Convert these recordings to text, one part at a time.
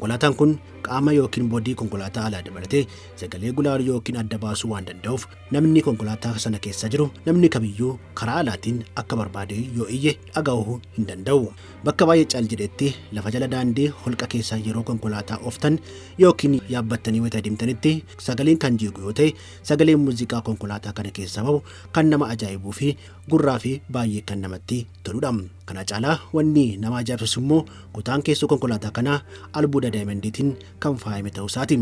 Konkolaataan kun qaama yookiin body konkolaataa alaa dabalatee sagalee gulaaluu yookiin adda baasuu waan danda'uuf, namni konkolaataa sana keessa jiru namni kamiyyuu karaa alaatiin akka barbaade yoo iyye dhaga'uu hin danda'u. Bakka baay'ee cal jedhetti, lafa jala daandii holqa keessa yeroo konkolaataa ooftan yookiin yaabbattanii wayita deemtanitti sagaleen kan jeequ yoo ta'e, sagaleen muuziqaa konkolaataa kana keessaa bahu kan nama ajaa'ibuu fi gurraa fi baay'ee kan namatti toludha. Kana caalaa wanni nama ajaa'ibsiisu immoo kutaan keessoo konkolaataa kanaa albuuda daayimandiitiin kan faayame ta'uu isaati.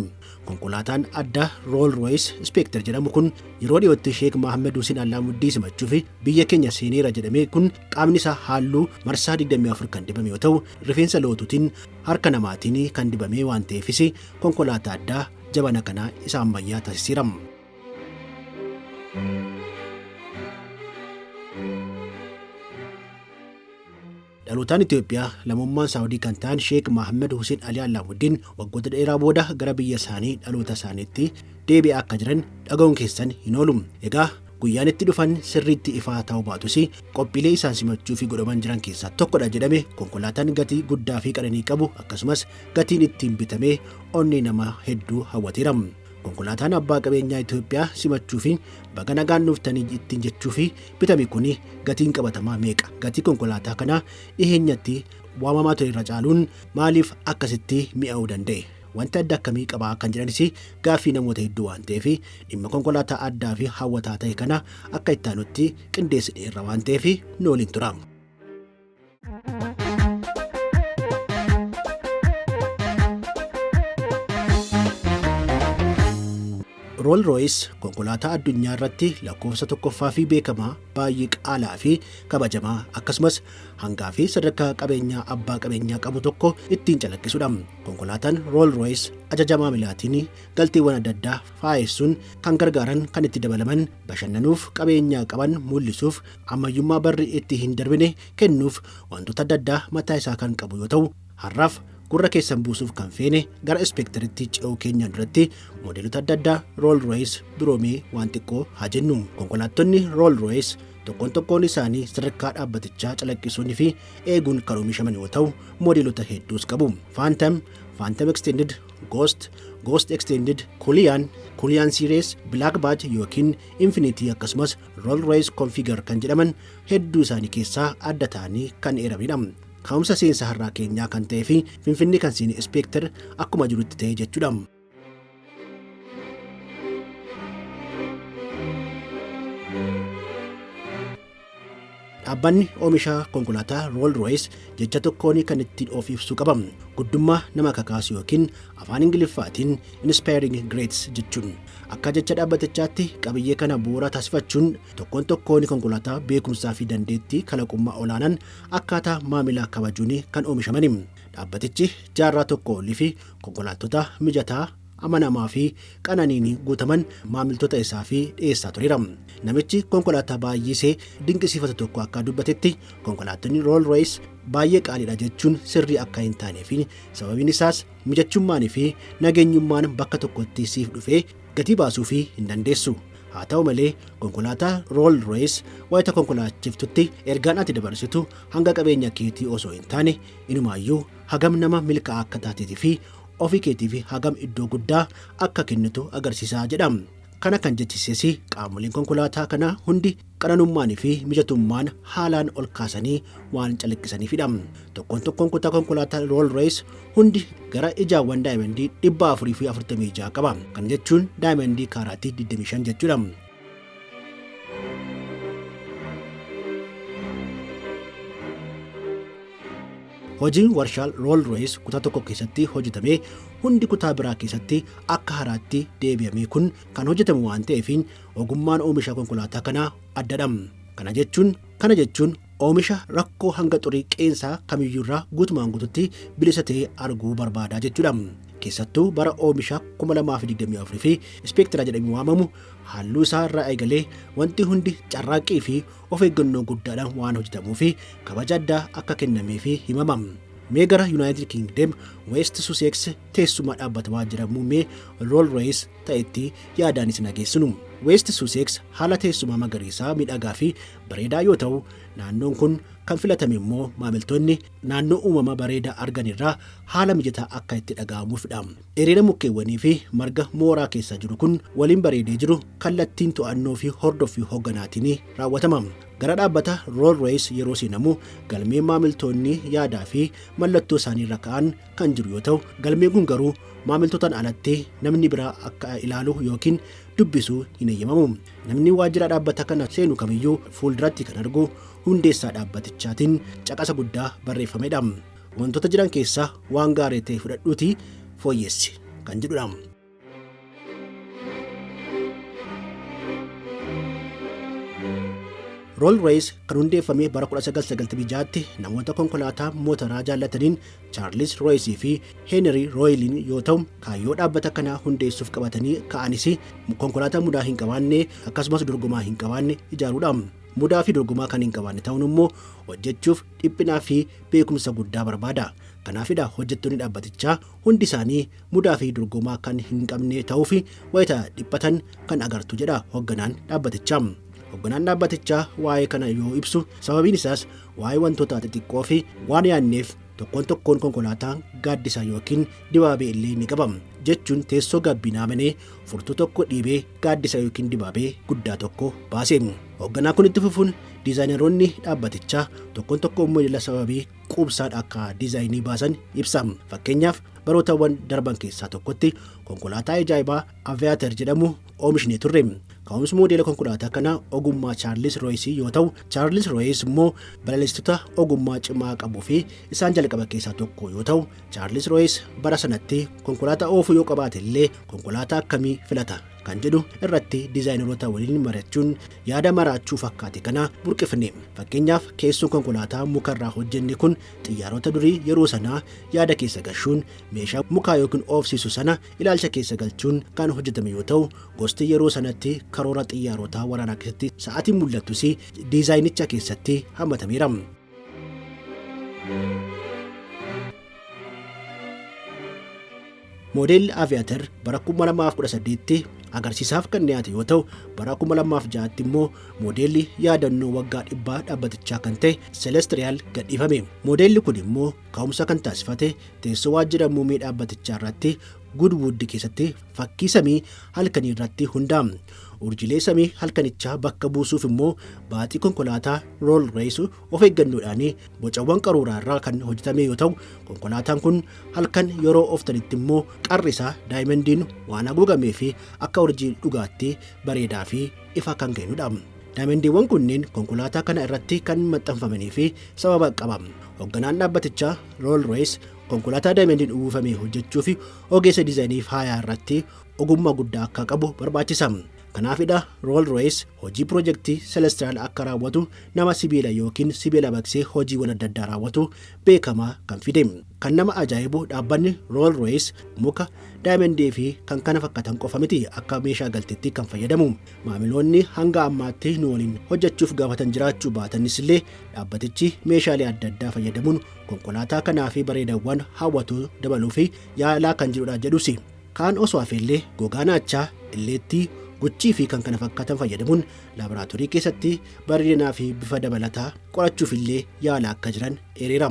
Konkolaataan addaa Rolls Royce Spectre jedhamu kun yeroo dhiyootti Sheek Mahammed Hussein Allaamuddii simachuuf biyya keenya seeneera jedhame kun qaamni isaa halluu marsaa 24 kan dibame yoo ta'u, rifeensa lootuutiin harka namaatiin kan dibame waan ta'eefis konkolaataa addaa jabana kanaa isa ammayyaa taasiseera. Dhalootaan Itoophiyaa, lammummaan Saawudii kan ta'an Sheek Mahammed Hussein Ali Allaamuddin waggoota dheeraa booda gara biyya isaanii dhaloota isaaniitti deebi'aa akka jiran dhaga'uun keessan hin oolu. Egaa guyyaan itti dhufan sirriitti ifaa ta'uu baatus, qophiilee isaan simachuu fi godhaman jiran keessaa tokkodha jedhame konkolaataan gatii guddaa fi qananii qabu, akkasumas gatiin ittiin bitamee onnee nama hedduu hawwateera. Konkolaataan abbaa qabeenyaa Itoophiyaa simachuu fi baga nagaan dhuftanii ittiin jechuu fi bitame kun gatiin qabatamaa meeqa? Gatii konkolaataa kanaa dhiheenyatti waamamaa ture irra caaluun maaliif akkasitti mi'aawuu danda'e? Wanti adda akkamii qabaa kan jedhanis gaaffii namoota hedduu waan ta'eef, dhimma konkolaataa addaa fi hawwataa ta'e kana akka itti aanutti qindeessineerra waan ta'eef nu waliin tura. Rolls Royce konkolaataa addunyaa irratti lakkoofsa tokkoffaa fi beekamaa, baay'ee qaalaa fi kabajamaa, akkasumas hangaa fi sadarkaa qabeenyaa abbaa qabeenyaa qabu tokko ittiin calaqqisudha. Konkolaataan Rolls Royce ajaja maamilaatiin galteewwan adda addaa faayessuun kan gargaaran kan itti dabalaman, bashannanuuf, qabeenyaa qaban mul'isuuf, ammayyummaa barri itti hin darbine kennuuf wantoota adda addaa mataa isaa kan qabu yoo ta'u, har'aaf gurra keessan buusuuf kan feene gara Specteritti ce'uu keenyaan duratti moodeelota adda addaa Rolls Royce biroomee waan xiqqoo haa jennu. Konkolaattonni Rolls Royce tokkoon tokkoon isaanii sadarkaa dhaabbatichaa calaqqisuunii fi eeguun kan oomishaman yoo ta'u, moodeelota hedduus qabu. Phantom, Phantom Extended, Ghost, Ghost Extended, Cullinan, Cullinan Series, Black Badge yookiin Infinity, akkasumas Rolls Royce Configure kan jedhaman hedduu isaanii keessaa adda ta'anii kan eeramanidha. Ka'umsa seensa har'aa keenyaa kan ta'ee fi Finfinnee kan seene Spectre akkuma jirutti ta'e jechuudha. Dhaabbanni oomisha konkolaataa Rolls Royce jecha tokkoon kan ittiin of ibsuu qaba. Guddummaa nama kakaasu yookiin afaan Ingiliffaatiin "inspiring greatness" jechuun. Akka jecha dhaabbatichaatti, qabiyyee kana bu'uura taasifachuun tokkoon tokkoon konkolaataa beekumsaa fi dandeettii kalaqummaa olaanaan akkaataa maamila kabajuun kan oomishamani. Dhaabbatichi jaarraa tokko olii fi konkolaattota mijataa, amanamaa fi qananiin guutaman maamiltoota isaa fi dhiyeessaa tureera. Namichi konkolaataa baay'isee dinqisiifatu tokko akka dubbatetti, konkolaattonni Rolls Royce baay'ee qaaliidha jechuun sirrii akka hin taanee fi sababiin isaas mijachummaanii fi nageenyummaan bakka tokkotti siif dhufee gatii baasuu fi hin dandeessu. Haa ta'u malee, konkolaataa Rolls Royce wayita konkolaachiftutti ergaan ati dabarsitu hanga qabeenya keetii osoo hin taane, inumaayyuu hagam nama milkaa'aa akka taateetii fi ofii keetiif hagam iddoo guddaa akka kennitu agarsiisaa jedha. Kana kan jechisiises qaamoleen konkolaataa kanaa hundi qananummaanii fi mijatummaan haalaan ol kaasanii waan calaqqisaniifidha. Tokkoon tokkoon kutaa konkolaataa Rolls Royce hundi gara ijaawwan daayimandii 446 qaba. Kana jechuun daayimandii kaaraatii 25 jechuudha. Hojiin warshaa Rolls Royce kutaa tokko keessatti hojjetamee hundi kutaa biraa keessatti akka haaraatti deebi'amee kun kan hojjetamu waan ta'eef, ogummaan oomisha konkolaataa kanaa addadha. Kana jechuun oomisha rakkoo hanga xurii qeensaa kamiyyuurraa guutumaan guututti bilisa ta'e arguu barbaada jechuudha. Keessattuu bara oomisha 2024 fi Spectre jedhamee waamamu halluu isaa irraa eegalee wanti hundi carraaqqii fi of eeggannoo guddaadhaan waan hojjetamuu fi kabaja addaa akka kennameef himama. Mee gara United Kingdom, West Sussex, teessuma dhaabbata waajjira muummee Rolls Royce ta'etti yaadaan isin dhageessinu. West Sussex haala teessuma magariisaa miidhagaa fi bareedaa yoo ta'u, naannoon kun kan filatame immoo maamiltoonni naannoo uumama bareedaa argan irraa haala mijataa akka itti dhaga'amuufidha. Dheerina mukkeewwanii fi marga mooraa keessa jiru kun waliin bareedee jiru kallattiin to'annoo fi hordoffii hoogganaatiin raawwatama. Gara dhaabbata Rolls Royce yeroo seenamu galmeen maamiltoonni yaadaa fi mallattoo isaanii irra ka'an kan jiru yoo ta'u, galmeen kun garuu maamiltootaan alatti namni biraa akka ilaalu yookiin dubbisuu hin eeyyamamu. Namni waajjira dhaabbata kana seenu kamiyyuu fuulduratti kan argu hundeessaa dhaabbatichaatiin caqasa guddaa barreeffamedha. Wantoota jiran keessaa waan gaarii ta'e fudhadhuutii fooyyessi kan jedhudha. Rolls Royce kan hundeeffame bara 1996tti namoota konkolaataa mootoraa jaallataniin Charles Royce fi Henry Royliin yoo ta'u, kaayyoo dhaabbata kanaa hundeessuuf qabatanii ka'anis konkolaataa mudaa hin qabaanne akkasumas dorgomaa hin qabaanne ijaaruudha. Mudaa fi dorgomaa kan hin qabaanne ta'uun immoo hojjechuuf dhiphinaa fi beekumsa guddaa barbaada. Kanaafidha hojjettoonni dhaabbatichaa hundi isaanii mudaa fi dorgomaa kan hin qabne ta'uu fi wayita dhiphatan kan agartu jedha hoogganaan dhaabbatichaa. Hoogganaan dhaabbatichaa waa'ee kana yoo ibsu, sababiin isaas waa'ee wantoota xixiqqoo fi waan yaadneef tokkoon tokkoon konkolaataa gaaddisa yookiin dibaabee illee ni qaba jechuun teessoo gabbinaa banee furtuu tokko dhiibee gaaddisa yookiin dibaabee guddaa tokko baase. Hoogganaan kun itti fufuun diizaayineroonni dhaabbatichaa tokkoon tokkoon moodela sababii quubsaan akka diizaayinii baasan ibsa. Fakkeenyaaf, barootawwan darban keessaa tokkotti konkolaataa ajaa'ibaa Aviator jedhamu oomishnee turre. Ka'umsi moodela konkolaataa kanaa ogummaa Charles Royce yoo ta'u, Charles Royce immoo balaliistota ogummaa cimaa qabuu fi isaan jalqaba keessaa tokko yoo ta'u, Charles Royce bara sanatti konkolaataa oofuu yoo qabaate illee konkolaataa akkamii filata kan jedhu irratti diizaayineroota waliin mari'achuun yaada maraachuu fakkaate kana burqifne. Fakkeenyaaf, keessoon konkolaataa mukarraa hojjenne kun xiyyaarota durii yeroo sanaa yaada keessa galchuun meeshaa mukaa yookiin oofsisu sana ilaalcha keessa galchuun kan hojjetame yoo ta'u, gosti yeroo sanatti karoora xiyyaarotaa waraanaa keessatti sa'aatiin mul'attus diizaayinicha keessatti hammatameera. Moodeelli Aviator bara 2018tti agarsiisaaf kan dhiyaate yoo ta'u, bara 2006tti immoo moodeelli yaadannoo waggaa 100 dhaabbatichaa kan ta'e Celestial gadhiifame. Moodeelli kun immoo ka'umsa kan taasifate teessoo waajjira muummee dhaabbatichaa irratti Goodwood keessatti fakkii samii halkanii irratti hundaa'a. Urjiilee samii halkanichaa bakka buusuuf immoo baaxii konkolaataa Rolls Royce of eeggannoodhaan bocawwan qaruuraa irraa kan hojjetame yoo ta'u, konkolaataan kun halkan yeroo ooftanitti immoo qarri isaa daayimandiin waan haguugamee fi akka urjii dhugaatti bareedaa fi ifa kan kennudha. Daayimandiiwwan kunneen konkolaataa kana irratti kan maxxanfamanii fi sababa qaba. Hoogganaan dhaabbatichaa Rolls Royce konkolaataa daayimandiin uwwifame hojjechuu fi ogeessa diizaayinii faayaa irratti ogummaa guddaa akka qabu barbaachisa. Kanaafidha Rolls Royce hojii piroojeektii Celestial akka raawwatu nama sibiila yookiin sibiila baqsee hojiiwwan adda addaa raawwatu beekamaa kan fide. Kan nama ajaa'ibu dhaabbanni Rolls Royce muka, daayimandii fi kan kana fakkaatan qofa miti akka meeshaa galteetti kan fayyadamu. Maamiloonni hanga ammaatti nu waliin hojjechuuf gaafatan jiraachuu baatanis illee dhaabbatichi meeshaalee adda addaa fayyadamuun konkolaataa kanaa fi bareedawwan hawwatu dabaluu fi yaalaa kan jirudha jedhus. Kaan osoo hafeellee gogaa naachaa, illeettii, guchii fi kan kana fakkaatan fayyadamuun laaboraatoorii keessatti bareedinaa fi bifa dabalataa qorachuuf illee yaala akka jiran eereera.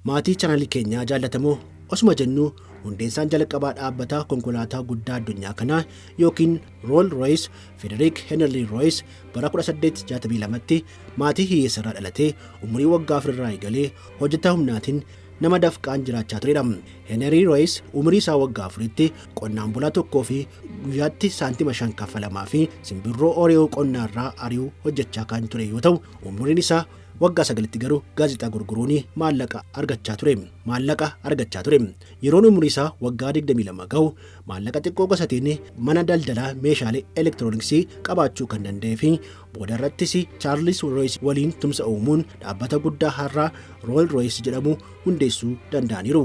Maatii chaanalii keenyaa jaallatamoo, osuma jennuu hundeessaan jalqabaa dhaabbata konkolaataa guddaa addunyaa kanaa yookiin Rolls Royce Frederick Henry Royce bara 1862tti maatii hiyyeessarraa dhalatee umurii waggaa 4 irraa eegalee hojjetaa humnaatiin nama dafqaan jiraachaa turedha. Henry Royce umurii isaa waggaa 4tti qonnaan bulaa tokkoo fi guyyaatti saantima 5 kaffalamaa fi simbirroo Oreo qonnaarraa ari'uu hojjechaa kan ture yoo ta'u, umuriin isaa waggaa 9tti garuu gaazexaa gurguruun maallaqa argachaa ture. Maallaqa argachaa ture. Yeroon umurii isaa waggaa 22 gahu maallaqa xiqqoo gosatiin mana daldalaa meeshaalee elektirooniksii qabaachuu kan danda'ee fi booda irrattis Charles Royce waliin tumsa uumuun dhaabbata guddaa har'aa Rolls Royce jedhamu hundeessuu danda'aniiru.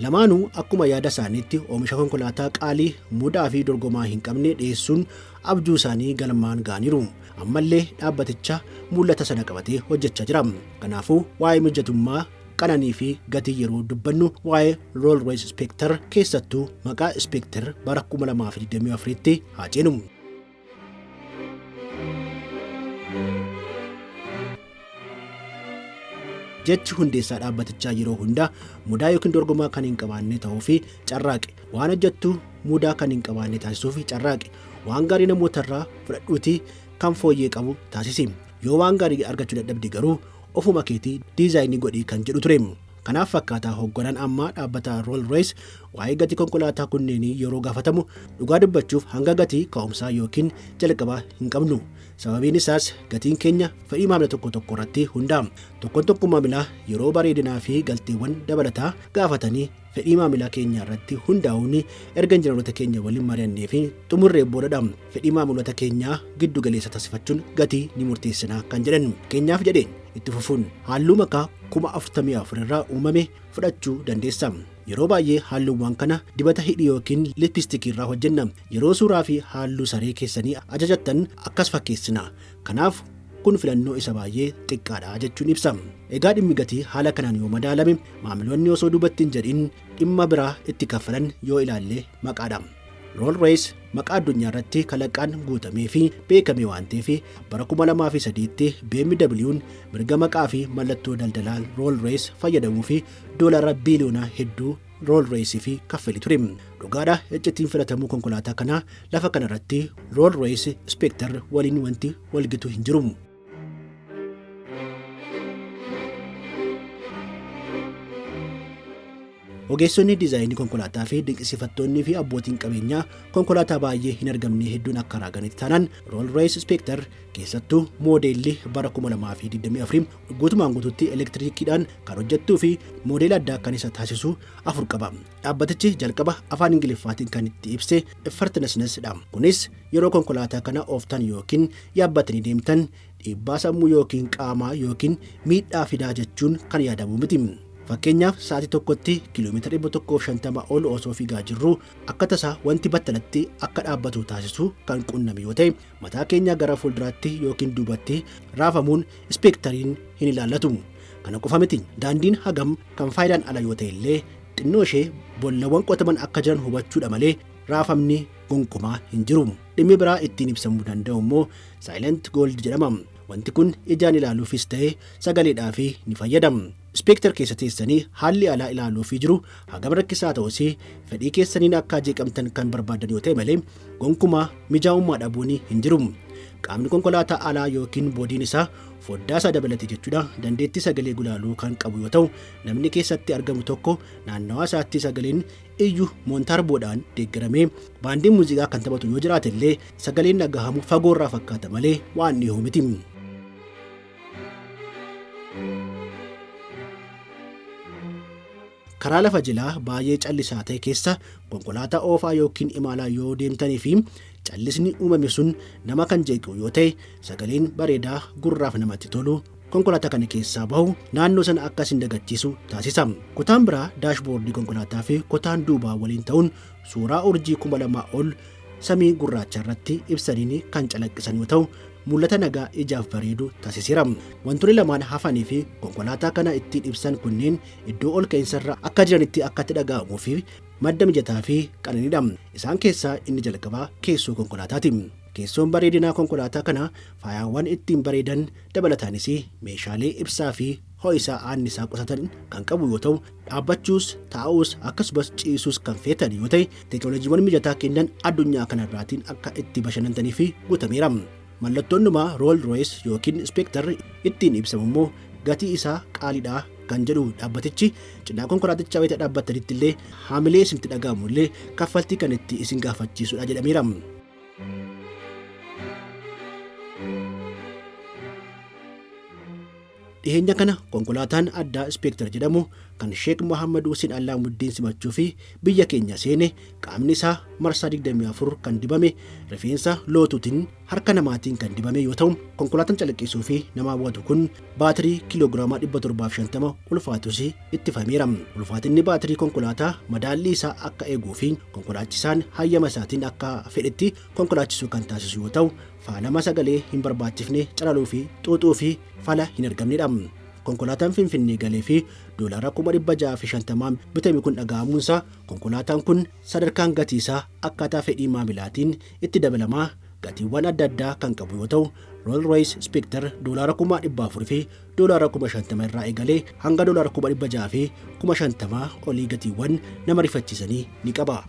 Lamaanuu akkuma yaada isaaniitti oomisha konkolaataa qaalii mudaa fi dorgomaa hin qabne dhiyeessuun abjuu isaanii galmaan ga'aniiru. Ammallee dhaabbaticha mul'ata sana qabatee hojjechaa jira. Kanaafuu waa'ee mijatummaa Qananii fi gatii yeroo dubbannu waa'ee Rolls Royce Spectre, keessattuu maqaa Spectre bara 2024tti haa ceenu. Jechi hundeessaa dhaabbatichaa yeroo hundaa mudaa yookiin dorgomaa kan hin qabaanne ta'uu fi carraaqe. Waan hojjettu mudaa kan hin qabaanne taasisuuf carraaqe. Waan gaarii namootarraa fudhadhuutii kan fooyyee qabu taasisi. Yoo waan gaarii argachuu dadhabde garuu ofuma keetii diizaayinii godhii kan jedhu ture. Kanaaf fakkaataa hoogganaan ammaa dhaabbata Rolls Royce waa'ee gatii konkolaataa kunneenii yeroo gaafatamu, "Dhugaa dubbachuuf hanga gatii ka'umsaa yookiin jalqabaa hin qabnu. Sababiin isaas gatiin keenya fedhii maamila tokko tokko irratti hundaa'a. Tokkoon tokko maamilaa yeroo bareedinaa fi galteewwan dabalataa gaafatanii fedhii maamilaa keenya irratti hundaa'uun erga injiinaroota keenya waliin mari'annee fi xumurree boodadha. Fedhii maamiloota keenyaa giddu galeessa taasifachuun gatii ni murteessina," kan jedhan. Keenyaaf jedhe itti fufuun, "Halluu makaa 44,000 irraa uumame fudhachuu dandeessa. Yeroo baay'ee halluuwwan kana dibata hidhii yookiin lippistikii irraa hojjenna. Yeroo suuraa fi halluu saree keessanii ajajattan akkas fakkeessina. Kanaaf kun filannoo isa baay'ee xiqqaadha," jechuun ibsa. Egaa dhimmi gatii haala kanaan yoo madaalame, maamiloonni osoo duubatti hin jedhin dhimma biraa itti kaffalan yoo ilaalle maqaadha. Rolls Royce maqaa addunyaa irratti kalaqaan guutamee fi beekame waan ta'eef, bara 2003tti BMW'n mirga maqaa fi mallattoo daldalaa Rolls Royce fayyadamuu fi doolara biiliyoona hedduu Rolls Royce fi kaffalee ture. Dhugaadha, iccitiin filatamuu konkolaataa kanaa lafa kanarratti Rolls Royce Spectre waliin wanti walgitu hin jiru. Ogeessonni diizaayinii konkolaataa fi dinqisiifattoonni fi abbootiin qabeenyaa konkolaataa baay'ee hin argamne hedduun akka raaganitti taanaan, Rolls Royce Spectre, keessattuu moodeelli bara 2024, guutumaan guutuutti elektiriikiidhaan kan hojjettuu fi moodeela addaa kan isa taasisu afur qaba. Dhaabbatichi jalqaba afaan Ingiliffaatiin kan itti ibse "effortlessness" dha. Kunis yeroo konkolaataa kana ooftan yookiin yaabbatanii deemtan dhiibbaa sammuu yookiin qaamaa yookiin miidhaa fidaa jechuun kan yaadamu miti. Fakkeenyaaf, sa'aatii tokkotti kiiloomeetira 150 ol osoo fiigaa jirru akka tasaa wanti battalatti akka dhaabbatu taasisu kan qunname yoo ta'e, mataa keenya gara fuulduraatti yookiin duubatti raafamuun Spectreiin hin ilaallatu. Kana qofa miti, daandiin hagam kan faayidaan ala yoo ta'e illee xinnoo ishee bollawwan qotaman akka jiran hubachuudha malee raafamni gonkumaa hin jiru. Dhimmi biraa ittiin ibsamuu danda'u immoo Silent Gold jedhama. Wanti kun ijaan ilaaluufis ta'e sagaleedhaaf ni fayyada. Spectre keessa teessanii haalli alaa ilaaluufii jiru hagam rakkisaa ta'us, fedhii keessaniin akka jeeqamtan kan barbaadan yoo ta'e malee gonkumaa mijaa'ummaa dhabuun hin jiru. Qaamni konkolaataa alaa yookiin boodiin isaa, foddaa isaa dabalate jechuudha, dandeettii sagalee gulaaluu kan qabu yoo ta'u, namni keessatti argamu tokko naannawaa isaatti sagaleen iyyu moontaarboodhaan deeggaramee baandiin muuziqaa kan taphatu yoo jiraate illee sagaleen dhagahamu fagoorraa fakkaata malee waan dhihoo miti. Karaa lafa jilaa baay'ee callisaa ta'e keessa konkolaataa oofaa yookiin imalaa yoo deemtanii fi callisni uumame sun nama kan jeequ yoo ta'e, sagaleen bareedaa gurraaf namatti tolu konkolaataa kana keessaa bahu naannoo sana akka isin dagachiisu taasisa. Kutaan biraa daashboordii konkolaataa fi kutaan duubaa waliin ta'uun suuraa urjii 2000 ol samii gurraacha irratti ibsaniin kan calaqqisan yoo ta'u, mul'ata nagaa ijaaf bareedu taasiseera. Wantoonni lamaan hafanii fi konkolaataa kana ittiin ibsan kunneen iddoo ol ka'insarra akka jiranitti akka itti dhaga'amuu fi madda mijataa fi qananiidha. Isaan keessaa inni jalqabaa keessoo konkolaataati. Keessoon bareedinaa konkolaataa kana faayaawwan ittiin bareedan dabalataanis meeshaalee ibsaa fi ho'isaa aannisaa qusatan kan qabu yoo ta'u, dhaabbachuus, taa'uus, akkasumas ciisuus kan feetan yoo ta'e, teekinooloojiiwwan mijataa kennan addunyaa kanarraatiin akka itti bashannantanii fi guutameera. Mallattoon dhumaa Rolls Royce yookiin Spectre ittiin ibsamu immoo gatii isaa qaaliidha kan jedhu dhaabbatichi, cinaa konkolaatichaa wayita dhaabbatanitti illee haamilee isinitti dhaga'amu illee kaffaltii kan itti isin gaafachiisudha jedhameera. Dhiheenya kana konkolaataan addaa Spectre jedhamu kan Sheek Mohammad Hussein Allaamuddin simachuu fi biyya keenya seene, qaamni isaa marsaa 24 kan dibame rifeensa lootuutiin harka namaatiin kan dibame yoo ta'u, konkolaataan calaqqisuu fi nama hawwatu kun baatirii kiiloogiraama 750 ulfaatus ittifameera. Ulfaatinni baatirii konkolaataa madaallii isaa akka eeguu fi konkolaachisaan hayyama isaatiin akka fedhetti konkolaachisuu kan taasisu yoo ta'u, faalama sagalee hin barbaachifne calaluu fi xuuxuu fi fala hin argamnedha. Konkolaataan Finfinnee galee fi $650,000 bitame kun dhaga'amuunsaa, konkolaataan kun sadarkaan gatiisaa akkaataa fedhii maamilaatiin itti dabalamaa gatiiwwan adda addaa kan qabu yoo ta'u, Rolls Royce Spectre $400,000 fi $50,000 irraa eegalee hanga $650,000 olii gatiiwwan nama rifachiisanii ni qaba.